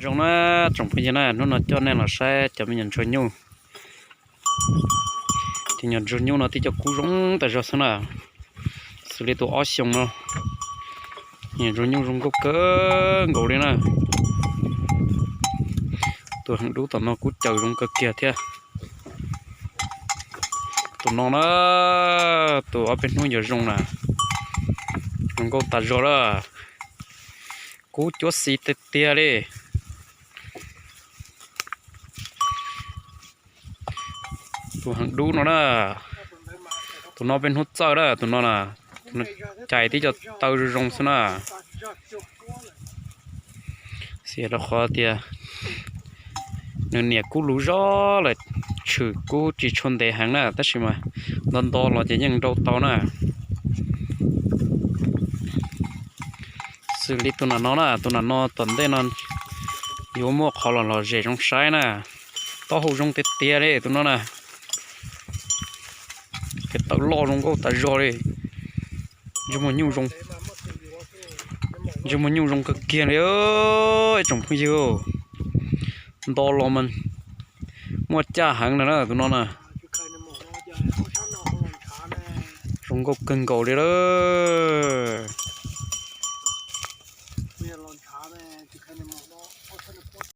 Zoo na, tsoom phooj ywg na, hnub no coj nej los saib cov me nyuam ntsuag nyuj. Cov nyuam ntsuag nyuj no tib co kub zoo tas zog xwb na, xws li tus ob xyoos no. Nyuam ntsuag nyuj zoo nkauj kawg nkaus li na. Tus heev dub tom no kub caws zoo kawg kiag thiab. Tus no na, tus ob peb hnub yuav zoo na, zoo nkauj tas zog lawm. Kub cuab xis tiag tiag li. Tus heev dub no na, tus no peb hnub txawj na, tus no na, cais tib co taw zoo zoo xwb na. Xij rau qhov tias nws niam kub luv zog lawm, tshwm kub tsis tshua ntev heev na, tab sis mas nto nto los ces yeej nrau tau na. Xws li tus nam no na, tus nam no tom ntej no yuav muaj qhov los lom zem zoo saib na. Taub hau zoo tiag tiag li tus no na. Tes taw loj zoo nkauj tas zog li. Ntsej muag nyuj zoo kawg kiag li, ib tsoom phooj ywg. Nto los mas muaj caj heev na tus no na. Zoo nkauj kawg nkaus li lawm.